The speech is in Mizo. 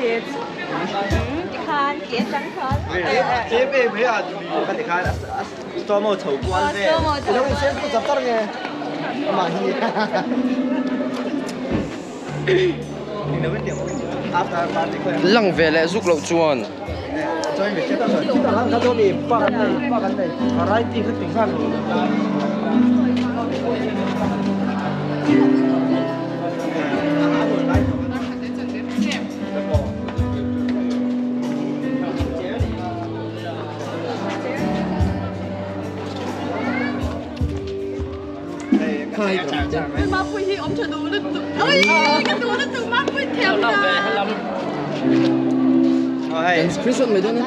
Tikhan ke atang khan. Tlem em mai a ka ti khan a slow mo chho kual vel. I lo insiam tu char char nge amah hi. Lang ve leh zuk loh chuan. Screenshot mai dawn e.